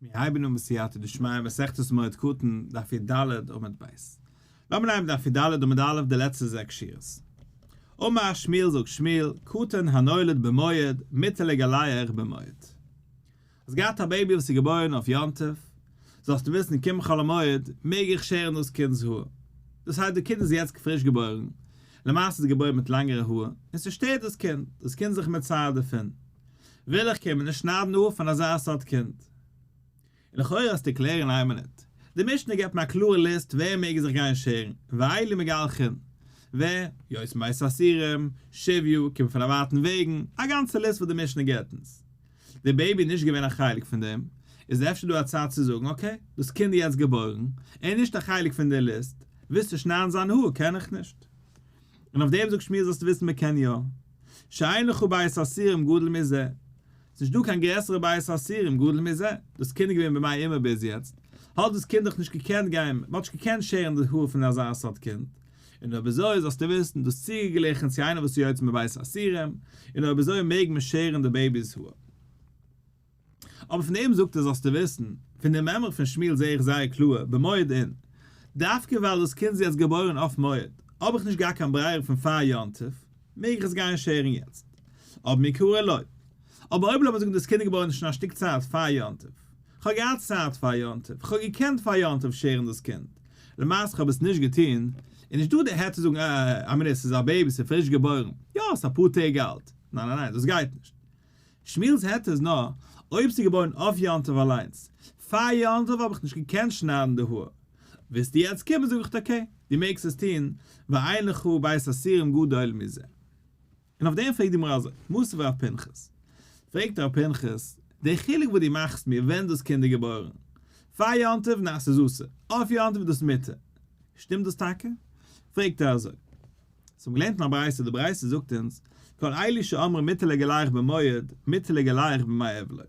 מיר הייבן אן בסייעתא דשמיא מסכת מועד קטן, דף י"ד עמוד ב'. לאמיר נעמען דף י"ד עמוד א' די לעצטע זעקס שורות. אמר שמואל זאגט שמואל, קטן הנולד במועד, מותר לגלח במועד. האסט געהאט א baby וואס איז געבוירן אויף יום טוב, זאלסטו וויסן קומט חול המועד מעג איך שערן דאס קינד'ס האר. דאס הייסט די קינד איז יעצט פריש געבוירן, למעשה איז געבוירן מיט לענגערע האר, און ס'שטערט דאס קינד, דאס קינד איז זיך מצער דערפון. וויל איך קומען און שניידן האר פון אזא סארט קינד. און לכאורה האסטו קלערן איין מינוט. די משנה געבט מיר א קלארע ליסט ווער מעג זיך גיין שערן, ואלו מגלחין, ווער, יוצא מבית האסורים, שביו, קומט פון א ווייטן וועגן, א גאנצע ליסט וואס די משנה געבט אונז. די baby איז נישט געווען א חלק פון דעם, איז אפשר דא א צד צו זאגן okay, דאס קינד איז יעצט געבוירן, ער איז נישט א חלק פון די ליסט, ווילסטו שניידן זיין האר קען איך נישט. און אויף דעם זאגט שמואל זאלסטו וויסן מען קען יא. שאין לך בית האסורים גדול מזה. ס'נישט דא קיין גרעסערע בית האסורים גדול מזה. דאס קינד איז געווען במעי אמו ביז יעצט, האט דאס קינד דאך נישט געקענט גיין, מען האט נישט געקענט שערן די האר פון אזא סארט קינד. און אויב אזוי זאלסטו וויסן, דאס צוגעגליכן צו איינער וואס איז יוצא מבית האסורים, און אויב אזוי מעג מען שערן די baby 'ס האר. אבער פון דעם זאגט ער זאלסטו וויסן, פון דעם מימרא פון שמואל זעה איך זייער קלאר, במועד אין, דווקא ווייל דאס קינד איז יעצט געבוירן אויף מועד, האב איך נישט געהאט קיין ברירה פון פאר יום טוב, מעג איך עס גיין שערן יעצט. אבער מעיקרא לא. אבער אויב לאמיר זאגן דאס קינד איז געבוירן שוין א שטיק צייט פאר יום טוב, כ'האב געהאט צייט פאר יום טוב, כ'האב געקענט פאר יום טוב שערן דאס קינד, למעשה כ'האב עס נישט געטון, איז נישט דא די היתר צו זאגן אה אה א מינוט ס'איז א baby ס'איז פריש געבוירן, יא ס'איז אפאר טעג אלט, ניין ניין ניין דאס גייט נישט. שמואל'ס היתר איז נאר אויב ס'איז געבוירן אויף יום טוב אליינס, פאר יום טוב האב איך נישט געקענט שניידן די האר, ווילסטו יעצט קומען זאג איך okay, דו מעגסט עס טון, ואין לך בית האסורים גדול מזה. און אויף דעם פרעגט די גמרא אזוי, מתיב רב פנחס, פרעגט רב פנחס, די חילוק וואס דו מאכסט מיר ווען דאס קינד איז געבוירן, פאר יום טוב נעשה איז אסור, אויף יום טוב איז דאס מותר, שטימט דאס טאקע? פרעגט ער אזוי, אונז האבן געלערנט אין א ברייתא, די ברייתא זאגט אונז, כל אלו שאמרו מותר לגלח במועד, מותר לגלח בימי אבלו.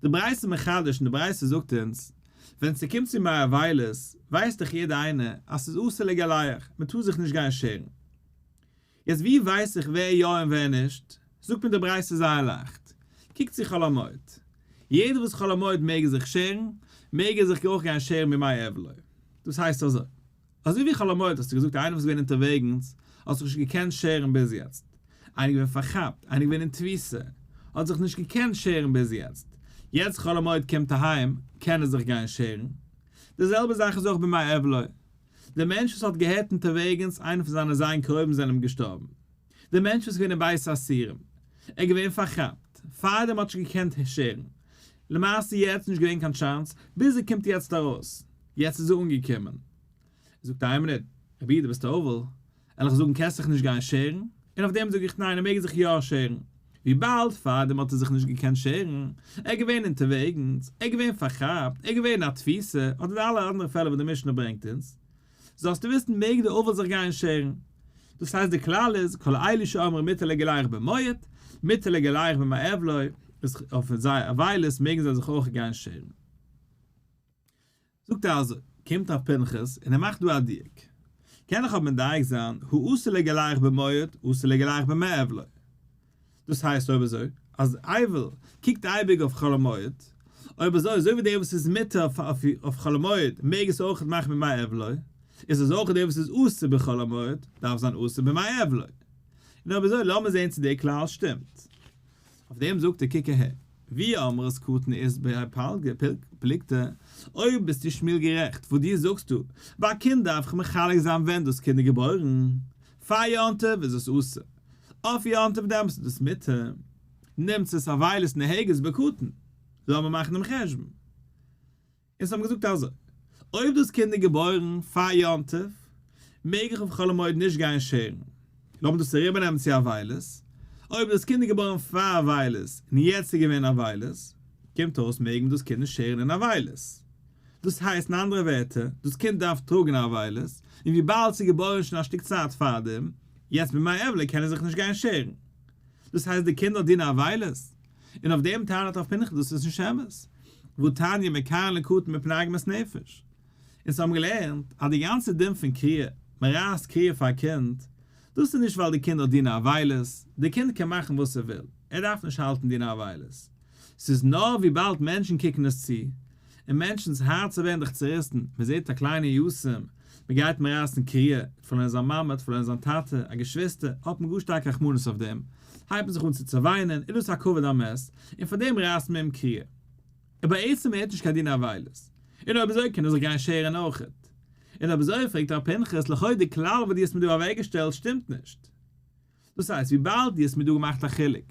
די ברייתא איז מחדש און די ברייתא זאגט אונז, ווען ס'קומט צו ימי אבילות, ווייסט דאך יעדער איינער אז ס'איז אסור לגלח, מ'טאר זיך נישט גיין שערן. יעצט ווי ווייס איך ווער יא און ווער נישט? זאגט מיר די ברייתא זייער לייכט, קוק צו חול המועד, יעדער וואס חול המועד מעג ער זיך שערן, מעג ער זיך אויך גיין שערן בימי אבלו. דאס הייסט אזוי, אזוי ווי חול המועד האסטו געזאגט איינער וואס איז געווען אונטערוועגנס האט זיך נישט געקענט שערן ביז יעצט, איינער געווען פארכאפט, איינער געווען אין תפיסה, האט זיך נישט געקענט שערן ביז יעצט, יעצט חול המועד קומט אהיים קען ער זיך גיין שערן. די זעלבע זאך איז אויך בימי אבלו. דער מענטש וואס האט געהערט אונטערוועגנס איינער פון זיינע זיין קרובים זענען אים געשטארבן. דער מענטש וואס איז געווען אין בית האסורים. ער איז געווען פארכאפט. פארדעם האט נישט געקענט שערן. למעשה יעצט נישט געווען קיין chance, ביז ער קומט יעצט ארויס. יעצט איז ער אנגעקומען. זאגט איין מינוט, רבי דו ביסט אבל, וועל איך זאגן קענסט זיך נישט גיין שערן? און אויף דעם זאג איך ניין ער מעג זיך יא שערן. וויבאלד פארדעם האט ער זיך נישט געקענט שערן, ער איז געווען אונטערוועגנס, ער איז געווען פארכאפט, ער איז געווען אין א תפיסה, אדער די אלע אנדערע פעלער וואס די משנה ברענגט אונז, זאלסטו וויסן מעג די אבל זיך גיין שערן. דאס הייסט די כלל איז, כל אלו שאמרו מותר לגלח במועד, מותר לגלח בימי אבלו, איז אויף זייער אבילות מעגן זיי זיך אויך גיין שערן. זאגט ער אזוי, קומט רב פנחס און ער מאכט דא א דיוק, קען איך אבער מדייק זיין, הא אסור לגלח במועד, אסור לגלח בימי אבלו. דאס הייסט אויב אזוי, אז אבל קוקט אייביג אויף חול המועד, אויב אזוי, אזוי ווי דער וואס איז מותר אויף חול המועד מעג עס אויך מאכן בימי אבלו, איז עס אויך דער וואס איז אסור בחול המועד, דארף זיין אסור בימי אבלו. און אויב אזוי לאמיר זען צו דער כלל שטימט. אויף דעם זאגט ער קוק אהער, ואי אמרת קטן אית ביה פלוגתא, אויב ביסטו שמואל גערעכט וואס דו זאגסט דא, ביי א קינד דארף איך מחלק זיין ווען דאס קינד איז געבוירן, פאר יום טוב איז עס אסור, אויף יום טוב דעמאלטס איז דאס מותר, נמצאת אבילות נוהגת בקטן, לאמיר מאכן דעם חשבון. און זיי האבן געזאגט אזוי, אויב דאס קינד איז געבוירן פאר יום טוב, מעג איך אויף חול המועד נישט גיין שערן, לאמיר דאס אריבערנעמען צו אבילות, אויב דאס קינד איז געבוירן פאר אבילות און יעצט איז געווען אבילות, קומט אויס מעג מען דאס קינד נישט שערן אין אבילות. דאס הייסט אין אנדערע ווערטער, דאס קינד דארף טראגן אבילות, און וויבאלד ס'איז געבוירן שוין א שטיק צייט פארדעם, יעצט בימי אבלו קען ער זיך נישט גיין שערן. דאס הייסט די קינד האט דיני אבילות, און אויף דעם טענה'ט רב פנחס דאס איז נישט אמת, והתניא מקרעין לקטן מפני עגמת נפש. אונז האבן געלערנט אז די גאנצע דין פון קריעה, מען רייסט קריעה פאר א קינד, דאס איז נישט ווייל די קינד האט דיני אבילות, די קינד קען מאכן וואס ער וויל, ער דארף נישט האלטן דיני אבילות. ס'איז נאר וויבאלד מענטשן קוקן עס צו, און מענטשנ'ס הארצער ווערן דאך צעריסן, מען זעט א קליינע יתום, מען גייט אים רייסן קריעה, האט פארלוירן זיין מאמע, האט פארלוירן זיין טאטע, א געשוויסטער, האט מען גאר שטארק רחמנות אויף דעם, הייבט מען זיך אן צו צעוויינען, איז דאס א כבוד המת, און פאר דעם רייסט מען אים קריעה. און בעצם ער האט נישט קיין דין אבילות, און אויב אזוי קען ער זיך גיין שערן אויכעט. און אויב אזוי פרעגט ר' פנחס, לכאו' די כלל וואס דו האסט מיר דא אוועקגעשטעלט שטימט נישט. דאס הייסט וויבאלד דו האסט מיר דא געמאכט א חילוק,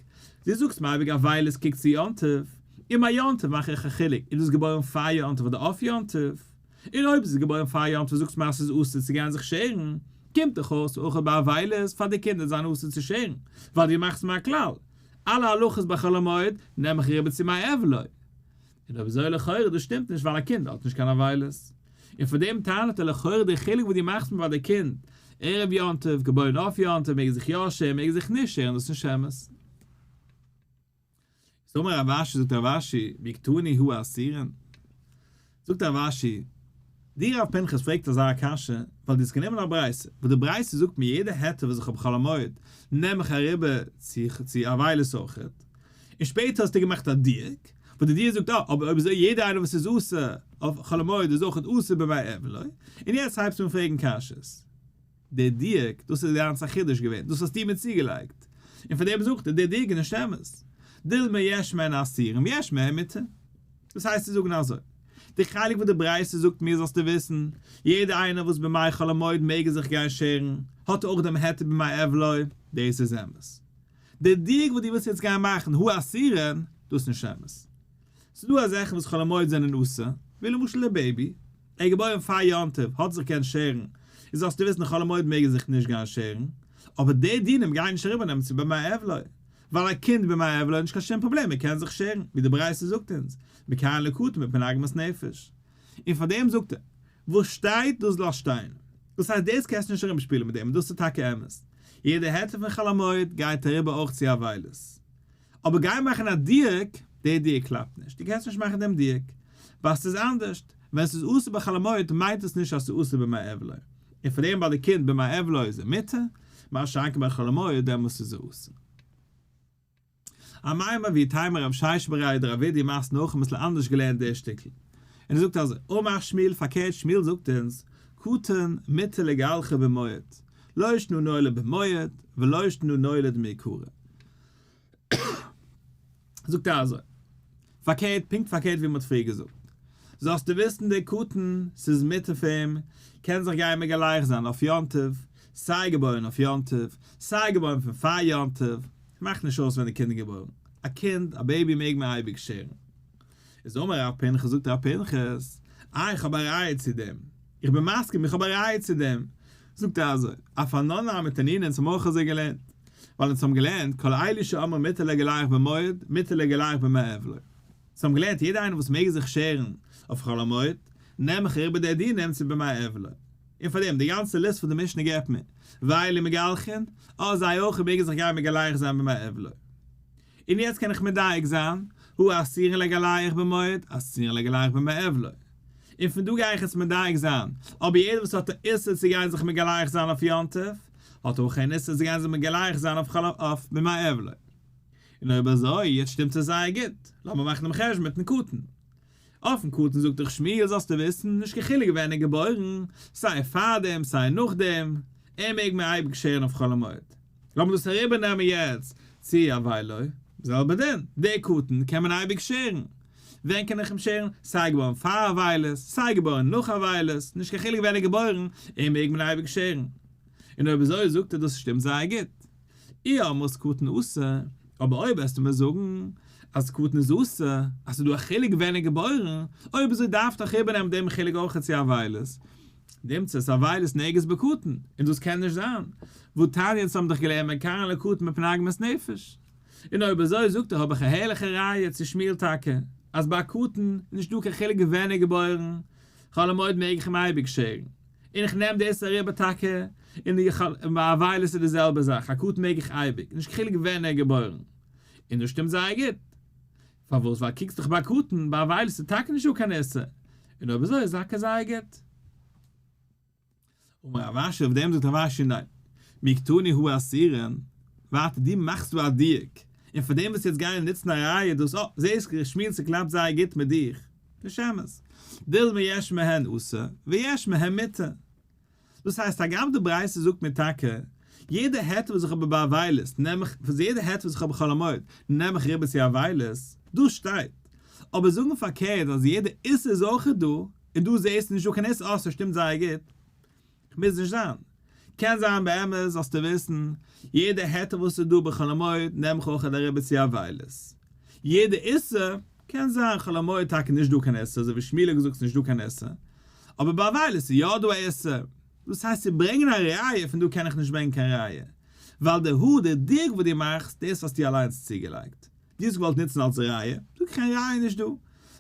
דו זאגסט מיר אייביג אבילות קוקט צו יום טוב, און ביי יום טוב מאך איך א חילוק איז דאס געבוירן פאר יום טוב אדער אויף יום טוב, און אויב עס איז געבוירן פאר יום טוב זאגסט מיר אז עס איז אסור צו גיין זיך שערן, קומט דאך אויס אויך ביי אבילות פאר די קינדער זיין אסור צו שערן, ווייל דו מאכסט מיר א כלל, אלע הלכות ביי חול המועד נעם איך אריבער צו מיין אבלו. און אויב אזוי לכאורה דאס שטימט נישט ווייל א קינד האט נישט קיין אבילות. און פאר דעם טענה'ט ער לכאורה די חילוק וואס דו מאכסט מיט ביי די קינד ערב יום טוב געבוירן אויף יום טוב מעג ער זיך יא שערן מעג ער זיך נישט שערן דאס איז נישט אמת. איז אמר רב אשי זאגט רב אשי מי קתני הא אסורין זאגט רב אשי די רב פנחס פרעגט אזא קשיא ווייל דו האסט גענומען א ברייתא וואס די ברייתא זאגט מיר יעדע היתר וואס איך האב חול המועד נעם איך אריבער צו צו אבילות אויכעט און שפעטער האסטו געמאכט א דיוק וואס די דיוק זאגט אה אבער אויב אזוי יעדער איינער וואס איז אסור אויף חול המועד איז אויכעט אסור בימי אבלו און יעצט הייבסטו אן פרעגן קשיות. דער דיוק, דאס איז גאנץ א חידוש געווען, דאס האסטו מיר צוגעלייגט, און פאר דעם זאגט ער, דער דיוק איז נישט אמת. דילמא יש מהן אסורים ויש מהן מותר. דאס הייסט צו זאגן אזוי, די חלק וואס די ברייתא זאגט מיר זאלסטו וויסן, יעדער איינער וואס בימי חול המועד מעג ער זיך גיין שערן, האט אויך דעם היתר בימי אבלו, דאס איז אמת. דער דיוק וואס דו ווילסט יעצט גיין מאכן, הא אסורין, דאס איז נישט אמת. ס'איז דא אזעלכע וואס חול המועד זענען אסור, ווי למשל דער baby, ער איז געבוירן פאר יום טוב, האט זיך געקענט שערן, איז זאלסטו וויסן חול המועד מעג ער זיך נישט גיין שערן, אבער די דינים גייען נישט אריבערנעמען צו בימי אבלו, ווייל א קינד בימי אבלו איז נישט קיין שום פראבלעם ער קען זיך שערן, ווי די ברייתא זאגט אונז, מקרעין לקטן מפני עגמת נפש. און פאר דעם זאגט ער, וואס שטייט דאס לאז שטיין. דאס הייסט דאס קענסטו נישט ארומשפילן מיט דעם און דאס איז טאקע אמת. יעדע היתר פון חול המועד גייט אריבער אויך צו אבילות. אבער גיי מאכן א דיוק, דער דיוק קלאפט נישט, דו קענסט נישט מאכן דעם דיוק, ווייל ס'איז אנדערשט, ווען ס'איז אסור בחול המועד מיינט עס נישט אז ס'איז אסור בימי אבלו, און פאר דעם ביי די קינד בימי אבלו איז ער מותר, מה שאין כן ביי חול המועד דעמאלס איז ער אסור. אמימר ואיתימא רב ששת בריה דרב אידי מתני הכי אביסל אנדערש געלערנט דער שטיקל, און ער זאגט אזוי, אמר שמואל פארקערט שמואל זאגט אונז, קטן מותר לגלחו במועד, לא שנא נולד במועד ולא שנא נולד מעיקרא. זאגט ער אזוי, פארקערט, פונקט פארקערט ווי מ'האט פריער געזאגט. זאלסטו וויסן דער קטן, ס'איז מותר פאר אים, קען זיך גיין מגלח זיין אויף יום טוב, סיי געבוירן אויף יום טוב, סיי געבוירן פון פאר יום טוב, מאכט נישט אויס ווען די קינד איז געבוירן, א קינד, א baby מעג מען אייביג שערן. איז אמר רב פנחס זאגט רב פנחס, אה איך האב א ראיה צו דעם, איך בין מסכים איך האב א ראיה צו דעם, זאגט ער אזוי, אף אנן נמי תנינא אונז האבן אויך אזוי געלערנט, ווייל אונז האבן געלערנט כל אלו שאמרו מותר לגלח במועד מותר לגלח בימי אבלו, אונז האבן געלערנט יעדער איינער וואס מעג זיך שערן אויף חול המועד, נעם איך אריבער די דינים צו בימי אבלו, און פאר דעם די גאנצע ליסט פון די משנה געבט מיר, ואלו מגלחין, אה זיי אויך מעגן זיך גיין מגלח זיין בימי אבלו. און יעצט קען איך מדייק זיין, הא אסורין לגלח במועד, אסורין לגלח בימי אבלו. און פון דא גיי איך יעצט מדייק זיין, אבער יעדער וואס האט א איסור צו גיין זיך מגלח זיין אויף יום טוב, האט אויך אן איסור צו גיין זיך מגלח זיין אויף אויף בימי אבלו. און אויב אזוי, יעצט שטימט עס זייער גוט, לאמיר מאכן דעם חשבון מיטן קטן. אויפן קטן זאגט דאך שמואל זאלסטו וויסן, נישט קיין חילוק ווען ער איז געבוירן, סיי פארדעם סיי נאכדעם, ער מעג מיר אייביג שערן אויף חול המועד. לאמיר דאס אריבער נעמען יעצט צו אבלו, זעלבע דין, דער קטן קען מען אייביג שערן, ווען קען איך אים שערן? סיי געבוירן פאר אבילות, סיי געבוירן נאך אבילות, נישט קיין חילוק ווען ער איז געבוירן, אים מעג מען אייביג שערן. און אויב אזוי זאגט ער דאס שטימט זייער גוט. אי אמרת קטן אסור, אבער אויב וועסטו מיר זאגן אז קטן איז אסור, אז ס'איז דא א חילוק ווען ער איז געבוירן, אויב אזוי דארף דאך איבערנעמען דעם חילוק אויך צו אבילות, נמצאת אבילות נוהגת בקטן, און דאס קען נישט זיין, והתניא אונז האבן דאך געלערנט מקרעין לקטן מפני עגמת נפש. און אויב אזוי זאגט ער האב איך א הערליכע ראיה צו שמואל טאקע, אז ביי א קטן איז נישט דא קיין חילוק ווען ער איז געבוירן, חול המועד מעג איך אים אייביג שערן, און איך נעם דאס אריבער טאקע, און די ביי אבילות איז די זעלבע זאך, א קטן מעג איך אייביג, נישט קיין חילוק ווען ער איז געבוירן. און דאס שטימט זייער גוט. פארוואס? ווייל קוקסט דאך ביי קטן, ביי אבילות איז טאקע נישטא קיין איסור, און אויב אזוי איז טאקע זייער גוט. אמר רב אשי, אויף דעם זאגט רב אשי ניין, מי קתני הא אסורין, ווארט דו מאכסט דא א דיוק, און פאר דעם וועסטו יעצט גיין נוצן א ראיה דאס אה, זעסט שמואל ס'קלאפט זייער גוט מיט דיך. נישט אמת. דילמא יש מהן אסור ויש מהן מותר. דאס הייסט הגם די ברייתא זאגט מיר טאקע יעדע היתר וואס איך האב ביי אבילות נעם איך, יעדע היתר וואס איך האב בחול המועד נעם איך אריבער צו אבילות, דאס שטייט. אבער זאגן פארקערט אז יעדע איסור איז אויכעט דא, און דא זעסטו נישט דא קיין איסור, אה ס'שטימט זייער גוט. מוז נישט זיין. קען זיין באמת זאלסטו וויסן, יעדע היתר וואס איז דא בחול המועד נעם איך אויך אריבער צו אבילות. יעדע איסור, קען זיין חול המועד טאקע נישט דא קיין איסור, אזוי ווי שמואל האט געזאגט ס'נישט דא קיין איסור, אבער ביי אבילות איז יא דא א איסור. דאס הייסט צו ברענגען א ראיה פון דא קען איך נישט ברענגען קיין ראיה, ווייל די הא די דיוק וואס דו מאכסט דאס האסטו אליינס צוגעלייגט. דו האסט געוואלט נוצן אלס ראיה, זאג איך קיין ראיה נישט דא.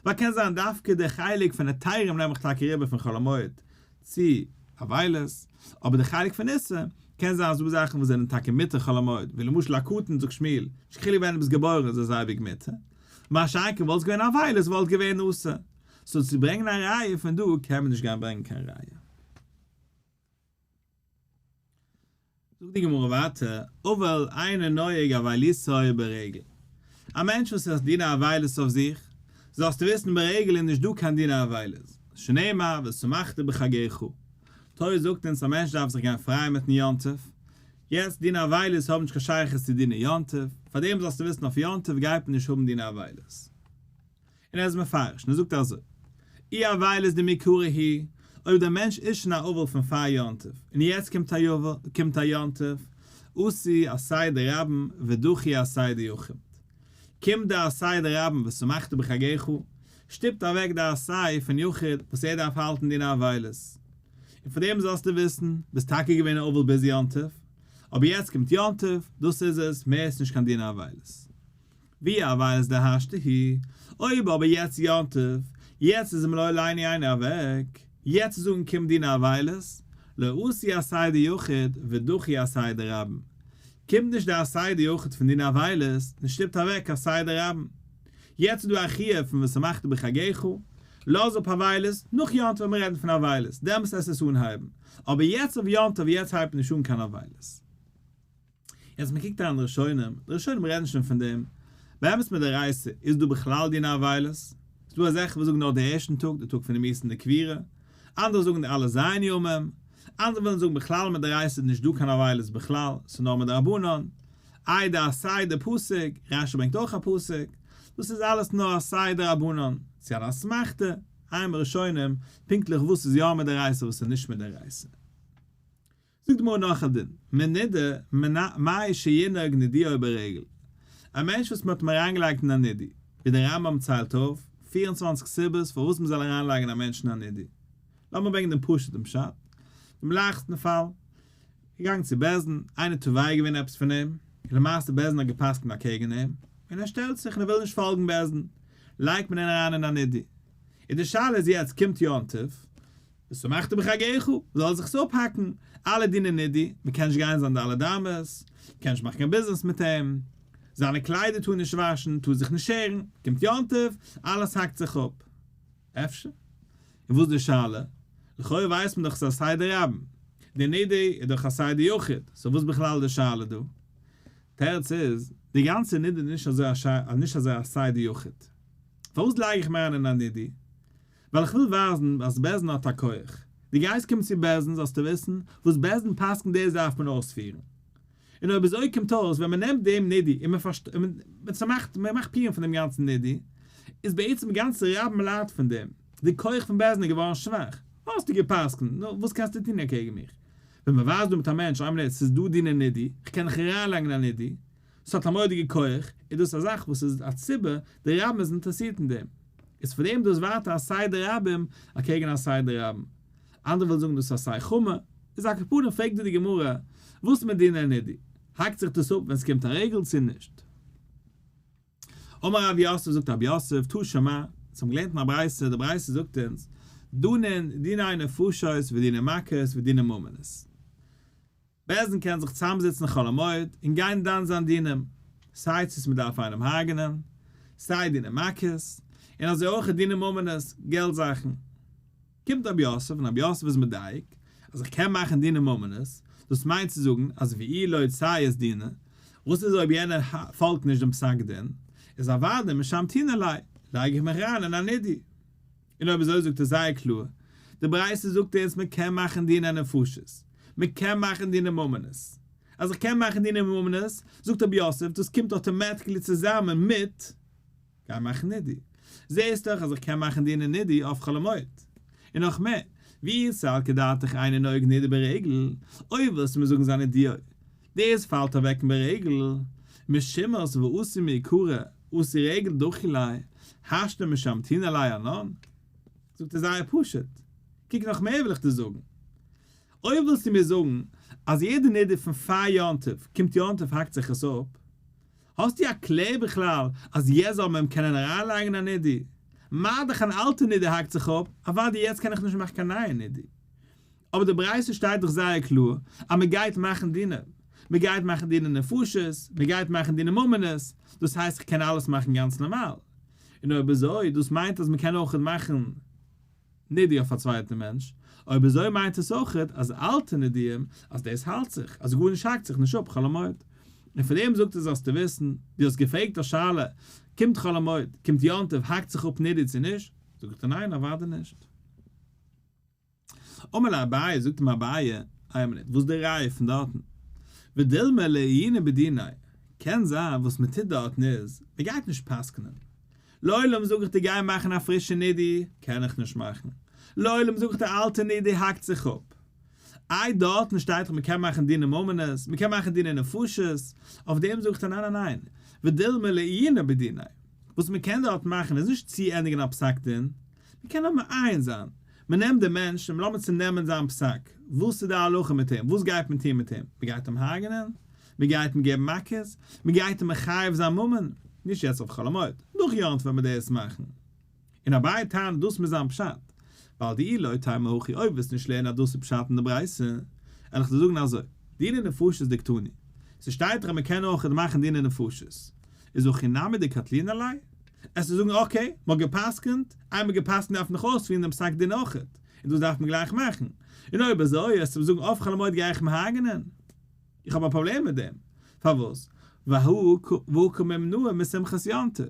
ווייל קען זיין דווקא די חלק פון היתרים נעם איך טאקע אריבער פון חול המועד צו אבילות, אבער די חלק פון איסור, קען זיין אז ס'דא זאכן וואס זענען טאקע מותר חול המועד, ווי למשל א קטן זאגט שמואל, נישט קיין חילוק ווען דו ביסט געבוירן איז עס אייביג מותר, מה שאין כן וואלט עס געווען אבילות וואלט געווען אסור, so צו ברענגען א ראיה פון דא קען מען נישט גיין ברענגען קיין ראיה. זאגט די גמרא ווייטער, אבל אינו נוהג אבילותו ברגל, א מענטש וואס האט דיני אבילות אויף זיך, זאלסטו וויסן ברגל איז נישט דא קיין דיני אבילות, שנאמר ושמחת בחגך, תורה זאגט אונז א מענטש דארף זיך גיין פרייען מיטן יום טוב, יעצט דיני אבילות האבן נישט קיין שייכות צו דיני יום טוב, פארדעם זאלסטו וויסן אויף יום טוב גייט מען נישט האבן דיני אבילות. און ער איז מפרש און ער זאגט אזוי, אי אבילות דמעיקרא היא, אויב דער מענטש איז שוין א אבל פון פאר יום טוב, און יעצט קומט א יובל, קומט א יום טוב, אתי עשה דרבים ודחי עשה דיחיד. קומט די עשה דרבים ושמחת בחגך, שטופט אוועק די עשה פון יחיד וואס ער דארף האלטן דיני אבילות. און פאר דעם זאלסטו וויסן, ביסט טאקע געווען א אבל ביז יום טוב, אבער יעצט קומט יום טוב, דאס איז עס, מער איז נישט קיין דיני אבילות. ואי אבילות דהשתא היא, אויב אבער יעצט יום טוב, יעצט איז מלא עלינו איינער אוועק, יעצט איז אנגעקומען דיני אבילות, לא אתי עשה דיחיד ודחי עשה דרבים, קומט נישט די עשה דיחיד פון דיני אבילות און שטופט אוועק עשה דרבים. יעצט איז דא א חיוב פון ושמחת בחגך, לאז אפ אבילות, נאך יום טוב ווען מיר רעדן פון אבילות, דעמאלטס עס עס אנהייבן, אבער יעצט אויף יום טוב יעצט הייבט מען נישט אן קיין אבילות. יעצט מען קוקט אריין די ראשונים, די ראשונים רעדן שוין פון דעם, באמת מדאורייתא איז דא בכלל דיני אבילות? ס'איז דא אזעלכע וואס זאגן נאר די ערשטן טאג, די טאג פון די מיתה און די קבירה, אנדערע זאגן די אלע ז' ימים, אנדערע ווילן זאגן בכלל מדאורייתא איז נישט דא קיין אבילות בכלל, ס'איז נאר מדרבנן, איי די עשה די פסוק, רשי ברענגט אויך א פסוק, דאס איז אלעס נאר עשה דרבנן, צו אן אסמכתא, עיין בראשונים פונקטליך וואס איז יא מדאורייתא וואס איז נישט מדאורייתא. זאגט די גמרא נאך א דין, מנודה מהו שינהוג נידויו ברגל, א מענטש וואס מען האט אים אריינגעלייגט אין א נידוי, ווי דער רמב"ם ציילט אויף 24 סיבות פארוואס מען זאל אריינלייגן א מענטש אין א נידוי, לאמיר ברענגען דעם פשוט'ן פשט, דעם לייכסטן פאל, געגאנגען צו בית דין, איינער תובע געווען עפעס פון אים, און למעשה בית דין האט גע'פסק'נט אקעגן אים, און ער שטעלט זיך און ער וויל נישט פאלגן בית דין, לייגט מען אים אריין אין א נידוי. און די שאלה איז יעצט קומט יום טוב, ושמחת בחגך, זאל זיך עס אפהאקן, אלע דיני נידוי, מען קען נישט גיין זיין ד' אמות, קען נישט מאכן קיין ביזנעס מיט אים, זיינע קליידער טאר נישט וואשן, טאר זיך נישט שערן, קומט יום טוב, אלעס האקט זיך אפ. אפשר? און וואס איז די שאלה? לכאורה ווייסט מען דאך ס'איז עשה דרבים, די נידוי איז דאך עשה דיחיד, so וואס בכלל די שאלה דא? תירוץ איז, די גאנצע נידוי איז נישט אזוי א נישט אזוי עשה דיחיד. פארוואס לייג איך מיר אריין אין א נידוי? ווייל איך וויל ווייזן אז בית דין האט א כח. דו גייסט קומען צו בית דין זאלסטו וויסן, וואס בית דין פסק'נט דאס דארף מען אויספירן. און אויב אזוי קומט אויס ווען מען נעמט דעם נידוי און מען צומאכט מען מאכט פורים פון דעם גאנצן נידוי, איז בעצם די גאנצע רבים ליידט פון דעם, די כח פון בית דין איז געווארן שוואך. האסטו גע'פסק'נט, נו וואס קענסטו טון אקעגן מיך? ווען מען ווייזט דא מיט א מענטש איין מינוט ס'איז דא דיני נידוי, איך קען דיך אריינלייגן אין א נידוי, ס'האט א מורא'דיגע כח, איז דאס א זאך וואס איז א ציבור, די רבים איז אינטערעסירט אין דעם. איז פאר דעם דאס ווייטער עשה דרבים אקעגן עשה דרבים. אנדערע ווילן זאגן דאס איז עשה חמור. איז על כל פנים פרעגט דא די גמרא, וואס מיט דיני נידוי? האקט זיך דאס אפ ווען ס'קומט א רגל צו נישט? אמר רב יוסף זאגט רב יוסף, תא שמע, אונז האבן געלערנט אין א ברייתא, די ברייתא זאגט אונז, דנין דיני נפשות ודיני מכות ודיני ממונות. בית דין קען זיך צוזאמזיצן חול המועד און גיין דן זיין דינים, סיי צו מ'דארף איינעם הרג'נען, סיי דיני מכות, און אזוי אויך דיני ממונות, געלט זאכן. קומט רב יוסף און רב יוסף איז מדייק אז איך קען מאכן דיני ממונות, דאס מיינט צו זאגן אז ואי לא ציית דינא, וואס איז אויב יענער פאלגט נישט דעם פסק דין? איז אוודאי משמתינן ליה, לייג איך מיך אריין אין א נידוי. און אויב אזוי זאגט ער זייער קלאר, די ברייתא זאגט אונז מען קען מאכן דיני נפשות, מען קען מאכן דיני ממונות. אז איך קען מאכן דיני ממונות, זאגט רב יוסף, דאס קומט automatically צוזאמען מיט גיי מאכן נידוי. זעהסט דאך אז איך קען מאכן דיני נידוי אויף חול המועד. און נאך מער, ואי סלקא דעתך אינו נוהג נידוי ברגל, אויב ווילסטו מיר זאגן זיין נידוי, דאס פאלט אוועק ברגל, משום ואתי מעיקרא, אתי רגל דחי ליה, השתא משמתינן ליה אנן? זאגט ער זייער פשוט, קוק נאך מער וויל איך דיר זאגן, אויב ווילסטו מיר זאגן אז יעדע נידוי פון פאר יום טוב קומט יום טוב האקט זיך עס אפ, האסטו א קלער בכלל אז יעצט זאל מען אים קענען אריינלייגן א נידוי? מה דאך אן אלטע נידוי האקט זיך אפ, אוודאי יעצט קען איך נישט מאכן קיין נייע נידוי. אבער די ברייתא שטייט דאך זייער קלאר אז מען גייט מאכן דינים, מען גייט מאכן דיני נפשות, מען גייט מאכן דיני ממונות, דאס הייסט איך קען אלעס מאכן גאנץ נארמאל. און אויב אזוי, דאס מיינט אז מען קען אויכעט מאכן נידוי אויף א צווייטן מענטש, אויב אזוי מיינט עס אויכעט אז אלטע נידויים, אז דאס האלט זיך, אז גארנישט האקט זיך נישט אפ חול המועד. און פון דעם זאגט ער זאלסטו וויסן, דו האסט געפרעגט א שאלה, קומט חול המועד, קומט יום טוב, האקט זיך אפ נידוי צו נישט? זאגט ער ניין אוודאי נישט. אמר ליה אביי, זאגט אים אביי, איין מינוט, וואס איז די ראיה פון דארטן? ודילמא לעיוני בדיניה, קען זיין וואס מען טוט דארטן איז, מען גייט נישט פסק'נען. לעולם זאג איך דיר גיי מאכן א פרישע נידוי, קען איך נישט מאכן. לעולם זאג איך דיר אלטע נידוי האקט זיך אפ. איי דארטן שטייט דאך מען קען מאכן דיני ממונות, מען קען מאכן דיני נפשות, אויף דעם זאג איך דיר ניין ניין ניין, ודילמא לעיוני בדיניה, וואס מען קען דארט מאכן איז נישט צו ענדיגן א פסק דין, מען קען נאר מעיין זיין, מען נעמט דעם מענטש און לאמיר צונעמען זיין פסק, וואס איז די הלכה מיט אים, וואס גייט מען טון מיט אים, מען גייט אים הרג'נען? מען גייט אים געבן מכות? מען גייט אים מחייב זיין ממון? נישט יעצט אויף חול המועד, נאך יום טוב וועט מען דאס מאכן. און אביי טענה'ט דאס מוז זיין פשט, ווייל דאי לא תימא הכי אויב וועסט נישט לערנען אז דאס איז פשט אין די ברייתא, וועל איך דיר זאגן אזוי, דיני נפשות דקתני, ס'שטייט דאך אז מען קען אויך מאכן דיני נפשות, איז הכי נמי דקטלינן ליה? עס צו זאגן okay, מ'האט גע'פסק'נט, איינמאל גע'פסק'נט דארף מען נאך אויספירן דעם פסק דין אויכעט, און דאס דארף מען גלייך מאכן. און אויב אזוי, עס צו זאגן אויף חול המועד גיי איך אים הרג'נען? איך האב א פראבלעם מיט דעם. פארוואס? והא קא מימנעי משמחת יום טוב.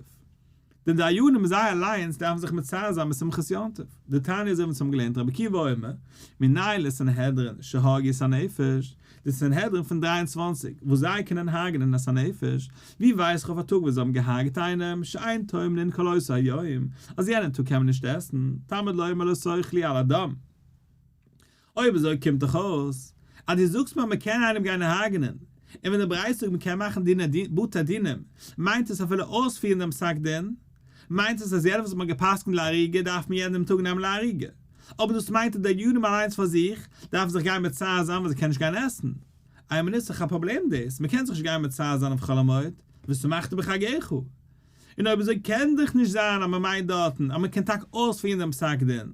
די דיינים זיי אליינס דארפן זיך מצער זיין משמחת יום טוב. דתניא אזוי ווי אונז האבן געלערנט רבי עקיבא אומר, מנין לסנהדרין שהרגו את הנפש, די סנהדרין פון 23 וואס זיי קענען הרג'נען את הנפש, ווי ווייס איך אויף א טאג וואס זיי האבן געהארגעט איינעם, שאין טועמין כל אותו היום, אז יענעם טאג קען מען נישט עסן, תלמוד לומר לא תאכלו על הדם. אויב אזוי קומט דאך אויס אז דו זאגסט מיר אז מען קען איינעם גיין הרג'נען, און ווען די ברייתא זאגט מען קען מאכן דיני בתי דינים, מיינט עס אפילו אויספירן דעם פסק דין? מיינט עס אז יעדער וואס האט מען גע'פסק'נט להריגה דארף מען יענעם טאג נעמען להריגה? אבער דאס מיינט אז די דיינים אליינס פאר זיך דארפן זיך גיין מצער זיין ווייל זיי קענען נישט גיין עסן. איי מינוט ס'איז דאך א פראבלעם דאס, מען קען זיך נישט גיין מצער זיין אויף חול המועד, ושמחת בחגך. און אויב אזוי קען דאך נישט זיין אז מען מיינט דארטן אז מען קען טאקע אויספירן דעם פסק דין,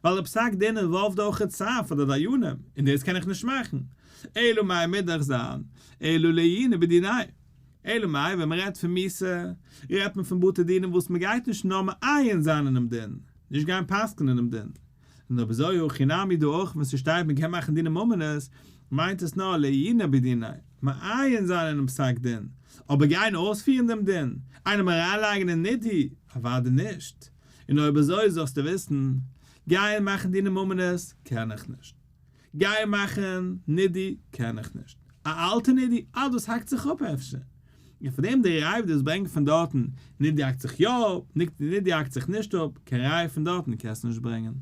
ווייל דער פסק דין involve ט אויך צער פאר די דיינים, און דאס קען איך נישט מאכן. אלא מאי מוז דאך זיין, אלא לעיוני בדינייהו. אלא מאי ווען מען רעדט פון מיתה, רעדט מען פון בתי דינים וואס מען גייט נישט נאר מעיין זיין אינעם דין, נישט גיין פסק'נען אינעם דין. און אויב אזוי הכי נמי דא אויך ווען ס'שטייט מען קען מאכן דיני ממונות, מיינט עס נאר לעיוני בדינייהו, מעיין זיין אינעם פסק דין, אבער גיין אויספירן דעם דין, איינעם אריינלייגן אין נידוי, אוודאי נישט. און אויב אזוי זאלסטו וויסן, גיין מאכן דיני ממונות קען איך נישט. גיין מאכן נידוי קען איך נישט. א אלטע נידוי, אה דאס האקט זיך אפ אפשר. און פון דעם די ראיה וואס דו ברענגסט פון דארטן, נידוי האקט זיך יא אפ, נידוי האקט זיך נישט אפ, קיין ראיה פון דארטן קענסטו נישט ברענגען.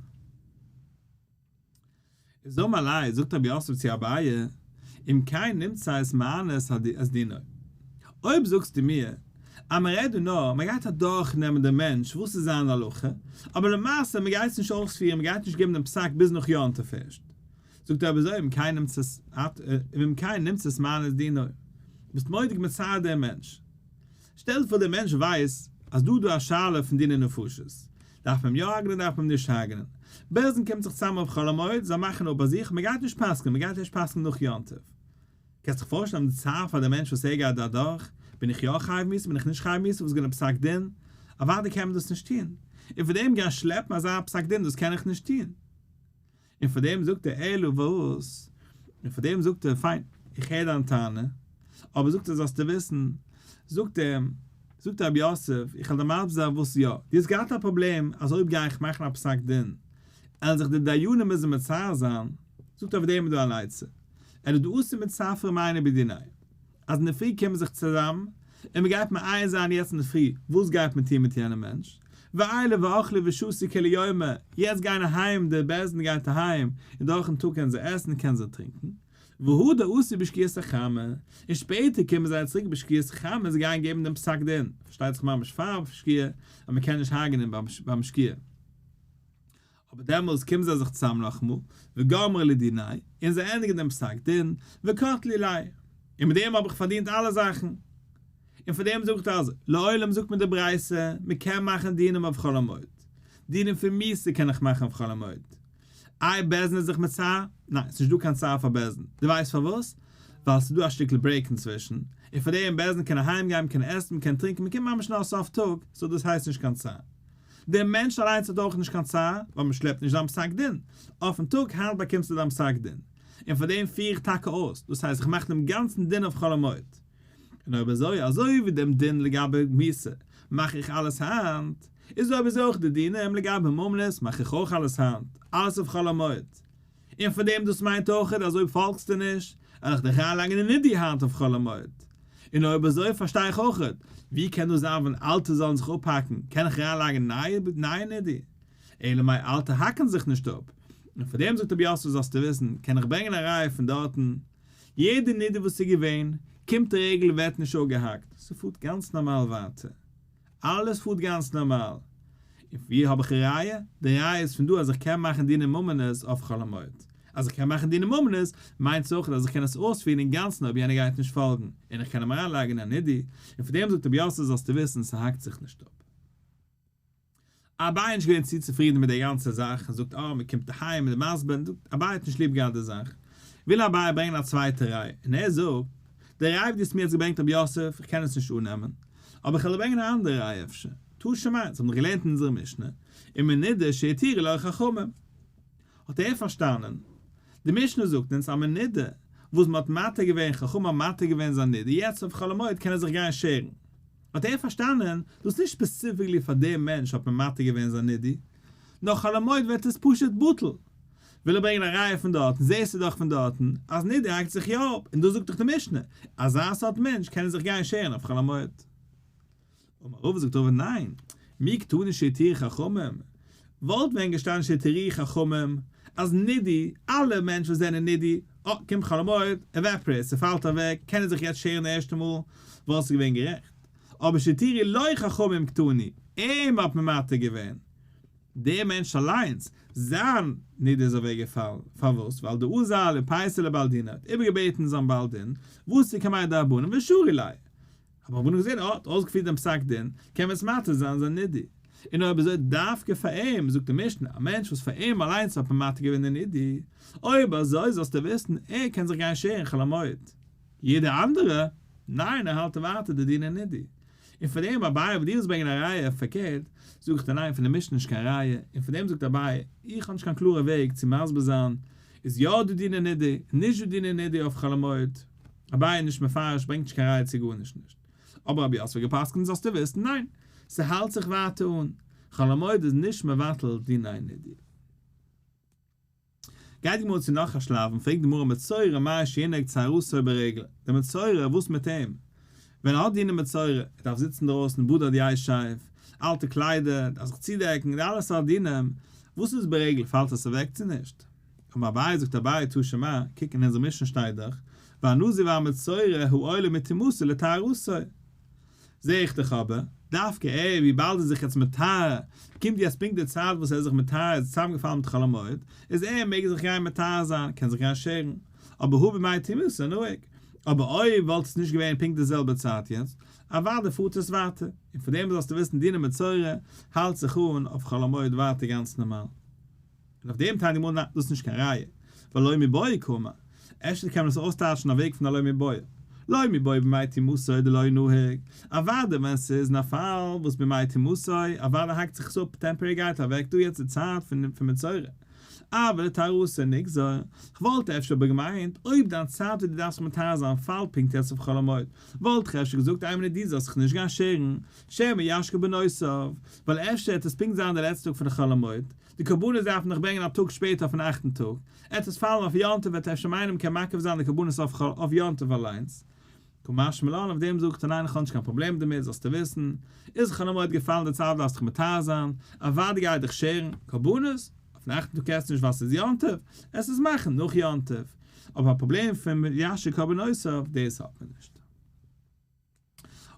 איז אמר ליה, זאגט רב יוסף צו אביי, אם כן נמצאת מענה את דינו. אויב זאגסטו מיר אז מען רעדט דא נאר, מען גייט אדורך נעמען דעם מענטש וואס איז זיין הלכה, אבער למעשה מען גייט עס נישט אויספירן, מען גייט נישט געבן דעם פסק ביז נאך יום טוב ערשט. זאגט ער אבער אזוי, אם כן נמצאת מענה את דינו. ביסט מורא'דיג מצער דעם מענטש. שטעל פאר דער מענטש ווייסט אז דא איז דא א שאלה פון דיני נפשות, דארף מען אים יא הרג'נען דארף מען אים נישט הרג'נען, בית דין קומט זיך צוזאם אויף חול המועד, זיי מאכן אפ ביי זיך, מען גייט נישט פסק'נען, מען גייט ערשט פסק'נען נאך יום טוב. קענסט דיך פארשטעלן די צער פאר דעם מענטש וואס ער גייט דא אדורך, בין איך יא חייב מיתה, בין איך נישט חייב מיתה, וואס איז געווען די פסק דין? אוודאי קען מען דאס נישט טון. און פאר דעם גיין שלעפן אזא פסק דין, דאס קען איך נישט טון. און פאר דעם זאגט ער אלא וואס? און פאר דעם זאגט ער פיין, איך הער דיין טענה, אבער זאגט ער זאלסטו וויסן, זאגט ער, זאגט רב יוסף, איך וועל דיר מסביר זיין וואס יא, דו האסט געהאט א פראבלעם אז אויב גיי איך מאכן א פסק דין, עלן זיך די דיינים מוזן מצער זיין, זאגט ער אויף דעם איז דא אן עצה, אלא דאתו מצפרי ומעייני בדינייהו, אז אינדערפרי קומען זיך צוזאם, און מען גייט מעיין זיין יעצט אינדערפרי וואס גייט מען טון מיט יענעם מענטש, ועיילי ואכלי ושתו כולי יומא, יעצט גייען אהיים, דער בית דין גייט אהיים, און דורכן טאג קענען זיי עסן קענען זיי טרינקען, והדר אתו בשקיעת החמה, און שפעטער קומען זיי צוריק בשקיעת החמה און זיי גייען געבן דעם פסק דין, פארשטייט זיך ממש פאר שקיעה, אז מען קען נישט הרג'נען ביים שקיעה. אבער דעמאלס קומען זיי זיך צוזאם נאכאמאל, וגמרי לדינייהו, און זיי ענדיגן דעם פסק דין, וקטלי ליה, און מיט דעם האב איך פארדינט אלע זאכן. און פאר דעם זאגט אז לעולם זאגט מיר די ברייתא, מען קען מאכן דינים אויף חול המועד. דינים פון מיתה קען איך מאכן אויף חול המועד. איי בית דין איז זיך מצער? ניין, ס'נישט דא קיין צער פאר בית דין. דו ווייסט פארוואס? ווייל ס'איז דא א שטיקל break אינצווישן, און פאר דעם בית דין קען אהיים גיין, מ'קען עסן, מ'קען טרינקען, מ'קומט ממש נאר סוף טאג, so דאס הייסט נישט קיין צער. דער מענטש אליינס האט אויך נישט קיין צער, ווייל מ'שלעפט נישט זיין פסק דין. אויפן טאג היינט באקומסטו דיין פסק דין. און פאר דעם פיר איך טאקע אויס, דאס הייסט איך מאך דעם גאנצן דין אויף חול המועד. און אויב אזוי, אזוי ווי דעם דין לגבי מיתה מאך איך אלעס היינט, איז אויב אזוי אויך די דינים לגבי ממונות מאך איך אויך אלעס היינט, אלעס אויף חול המועד. און פאר דעם דאס מיינט אויך אז אויב פאלגסטו נישט, וועל איך דיך אריינלייגן אין נידוי היינט אויף חול המועד. און אויב אזוי פארשטיי איך אויך, ווי קען דאס זיין ווען אלטע זאלן זיך אפהאקן, קען איך אריינלייגן נייע נידוי? אלא מאי אלטע האקן זיך נישט אפ. און פאר דעם זאגט רב יוסף זאלסטו וויסן, קען איך ברענגען א ראיה פון דארטן, יעדע נידוי וואס איז געווען, קומט די רגל ווערט נישט אפגעהאקט, ס'פארט גאנץ נארמאל ווייטער. אלעס פארט גאנץ נארמאל. און פון ווי האב איך א ראיה? די ראיה איז פון דא אז איך קען מאכן דיני ממונות אויף חול המועד. אז איך קען מאכן דיני ממונות, מיינט עס אויך אז איך קען עס אויספירן אינגאנצן אויב יענער גייט נישט פאלגן, און איך קען אים אריינלייגן אין א נידוי, און פון דעם זאגט רב יוסף זאלסטו וויסן ס'האקט זיך נישט אפ. אביי איז נישט געווען צו צופרידן מיט די גאנצע זאך און זאגט אה מען קומט אהיים מיט די מסביר און זאגט אביי האט נישט ליב געהאט די זאך וויל אביי ברענגען א צווייטע ראיה און ער זאגט די ראיה וואס דו האסט מיר יעצט געברענגט רב יוסף איך קען עס נישט אננעמען אבער איך וועל דיר ברענגען א אנדערע ראיה אפשר תא שמע אונז האבן דאך געלערנט אין אונזערע משנה ומנודה שהתירו לו חכמים האט ער פארשטאנען די משנה זאגט אונז א מנודה וואס מען האט מתיר געווען חכמים האבן מתיר געווען זיין נידה יעצט אויף חול המועד קען ער זיך גיין שערן. האט ער פארשטאנען, דאס נישט specifically פאר דעם מענטש האט מען מתיר געווען זיין נידוי, נאר חול המועד ווערט עס פשוט בטל. וויל ער ברענגען א ראיה פון דארטן, זעסטו דאך פון דארטן אז נידוי האקט זיך יא אפ, און דאס זאגט דאך די משנה, אזא סארט מענטש קען זיך גיין שערן אויף חול המועד. אמר רבא זאגט רבא ניין, מי קתני שהתירו חכמים, וואלט ווען געשטאנען שהתירו חכמים, אז נידוי, אלע מענטשן וואס זענען נידוי, אה, קומט חול המועד, evaporate, ס'פאלט אוועק, קענען זיך יעצט שערן די ערשטע מאל, וואלסטו געווען גערעכט. אבער שהתירו לו חכמים קתני, אים האט מען מתיר געווען. דער מענטש אליינס, זיין נידוי איז אוועקגעפאלן. פארוואס? ווייל דאזל ופייסיה לבעל דינא האט איבערגעבעטן זיין בעל דין, ואתו קמיה דרבנן ושרו ליה. האבן רבנן געזען ער האט אויסגעפירט דעם פסק דין, קען מען עס מתיר זיין זיין נידוי. און אויב אזוי דווקא פאר אים, זאגט די משנה, א מענטש וואס פאר אים אליינס האט מען מתיר געווען די נידוי, אויב אזוי זאלסטו וויסן, ער קען זיך גיין שערן חול המועד. יעדער אנדערע, ניין ער האלט ווייטער די דיני נידוי. און פאר דעם אביי וואס דו ווילסט ברענגען א ראיה פארקערט, זאג איך דיר ניין פון די משנה נישט קיין ראיה, און פאר דעם זאגט אביי, איך האב נישט קיין קלארע וועג צו מסביר זיין, איז יא דא דיני נידוי, נישט דא דיני נידוי אויף חול המועד. אביי איז נישט מפרש ברענגט נישט קיין ראיה צו גארנישט נישט. אבער רב יוסף האט געפסקנט זאלסטו וויסן ניין! ס'האלט זיך ווייטער אן. חול המועד איז נישט מבטל דיני נידוי. גייט די גמרא צו נאך א שלב און פרעגט די גמרא מצורע מהו שינהוג טהרתו ברגל, דער מצורע וואס מיט אים? ווען ער האט דיני מצורע, ער דארף זיצן דרויסן בדד ישב, אלטע קליידער, דארף זיך צודעקן, די אלע סארט דינים, וואס איז ברגל פאלט עס אוועק צו נישט? אמר אביי זאגט אביי תא שמע, קוק אין אונזער משנה שטייט דאך, והנזיר והמצורע העולה מטומאתו לטהרתו. זעה איך דאך אבער, דווקא ער, וויבאלד ער איז זיך יעצט מטהר, קומט יעצט פונקט די צייט וואס ער איז זיך מטהר איז צוזאמגעפאלן מיט חול המועד, איז ער מעג זיך גיין מטהר זיין, קען זיך גיין שערן, אבער הא בימי טומאתו נהיג. אבער אויב וואלט עס נישט געווען פונקט די זעלבע צייט יעצט, אוודאי פארט עס ווייטער, און פון דעם זאלסטו וויסן דיני מצורע האלט זיך אן אויף חול המועד ווייטער גאנץ נארמאל. און אויף דעם טענה'ט די גמרא ניין דאס איז נישט קיין ראיה, ווייל לא מיבעיא קאמר, אפשר קען מען עס אויסטייטשן א וועג פון א לא מיבעיא, לא מיבעיא בימי טומאתו דלא נהיג, אוודאי ווען ס'איז אין א פאל וואס בימי טומאתו, אוודאי האקט זיך עס אפ temporary גייט אוועק דא יעצט די צייט פון מצורע. אבל לטהרתו נגזור, כ'וואלט אפשר אבער געמיינט, אויב דיין צייט וואס דו דארפסט זיך מטהר זיין פאלט פונקט יעצט אויף חול המועד, וואלט איך אפשר געזאגט איין מינוט דו זאלסט זיך נישט גיין שערן, שמא ישקה קרבנותיו, ווייל אפשר העט עס פונקט זיין די לעצטע טאג פון די חול המועד, די קרבנות דארף מען דאך ברענגען א טאג שפעטער אויפן אכטן טאג, עט עס פאלן אויף יום טוב וועט אפשר מיינען מ'קען מקריב זיין די קרבנות אויף יום טוב אליינס. קא משמע לן אויף דעם זאגט ער ניין איך האב נישט קיין פראבלעם דערמיט זאלסטו וויסן, איז חול המועד געפאלן די צייט דארפסט דיך מטהר זיין, אוודאי גיי דיך שערן, קרבנות? אויפן אכטן טאג קענסטו נישט ווייל ס'איז יום טוב, עס איז מאכן נאך יום טוב, אבער א פראבלעם פון ישק קרבנותיו דאס האט מען נישט.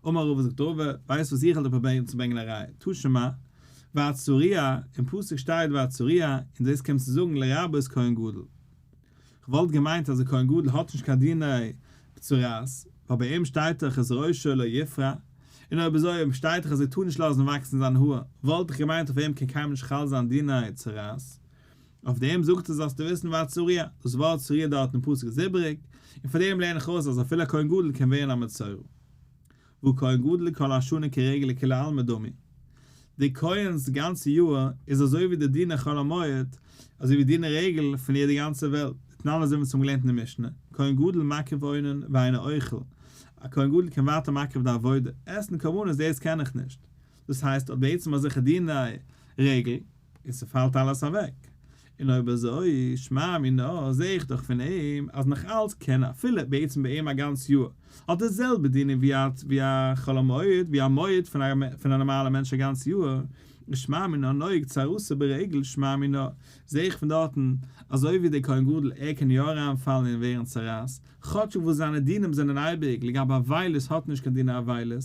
אמר רבא זאגט רבא, ווייסט וואס איך וועל דיר פרובירן צו ברענגען א ראיה, תא שמע, והצרוע, אין פסוק שטייט והצרוע, און דאס קומט צו זאגן לרבות כהן גדול. כ'וואלט געמיינט אז די כהן גדול האט נישט קיין דיני צרעת, ווייל ביי אים שטייט דאך את ראשו לא יפרע, און אויב אזוי שטייט דאך אז ער טאר נישט לאזן וואקסן זיין האר, וואלט איך געמיינט אויף אים קען קיינמאל נישט חל זיין דיני צרעת. אויף דעם זאגט ער זאלסטו וויסן והצרוע, דאס ווארט צרוע דארט אין פסוק איז איבעריג, און פון דעם לערן איך אויס אז אפילו א כהן גדול קען ווערן א מצורע. והא כהן גדול כל השנה כרגל לכולי עלמא דמי. די כהן'ס גאנצע יאהר איז אזוי ווי די דיני חול המועד, אזוי ווי דיני רגל פון יעדע גאנצע וועלט, דתנן אזוי ווי אונז האבן געלערנט אין די משנה, כהן גדול מקריב אונן ואינו אוכל, א כהן גדול קען ווייטער מקריב די עבודה, עסן קרבנות דאס קען איך נישט, דאס הייסט האט בעצם אזעלכע דיני רגל. און ס'פאלט אלעס אוועק. און אויב אזוי, שמע מינה, זעה איך דאך פון אים אז נאך אלץ קען אפילו בעצם ביי אים א גאנץ יאר האט די זעלבע דינים ווי א ווי א חול המועד, ווי א מועד פון א פון א נארמאלע מענטש א גאנץ יאר, און שמע מינה נוהג צרעתו ברגל שמע מינה, זעה איך פון דארטן אזוי ווי דער כהן גדול ער קען יא אריינפאלן און ווערן צרעת, כאטשיג וואס זיינע דינים זענען אייביג לגבי אבילות האט נישט קיין דיני אבילות,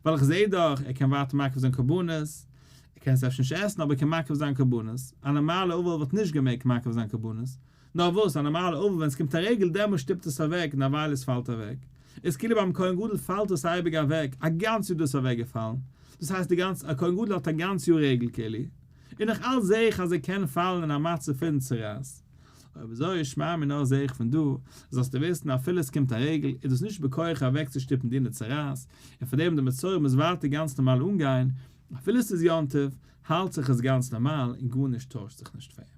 ווייל איך זעה דאך ער קען ווייטער מקריב זיין קרבנות, ער קען עס אפשר נישט עסן אבער ער קען מקריב זיין קרבנות, א נארמאלע אבל וואלט נישט געמעגט מקריב זיין קרבנות, נאר וואס א נארמאלע אבל ווען עס קומט א רגל דעמאלט שטופט עס אוועק און אבילות פאלט אוועק, איז כאילו ביים כהן גדול פאלט עס אייביג אוועק, א גאנץ יאר דאס אוועק געפאלן, דאס הייסט די גאנצע א כהן גדול האט א גאנץ יאר רגל כאילו, און נאך אלץ זעה איך אז ער קען פאלן אין א מצב פון צרעת. אויב אזוי שמע מינה זעה איך פון דא, זאלסטו וויסן אפילו עס קומט א רגל איז דאס נישט בכח אוועקצושטופן דיני צרעת, און פאר דעם די מצורע מוז ווייטער גאנץ נארמאל אנגיין, אפילו עס איז יום טוב, האלט זיך עס גאנץ נארמאל און גארנישט טוישט זיך נישט פאר אים.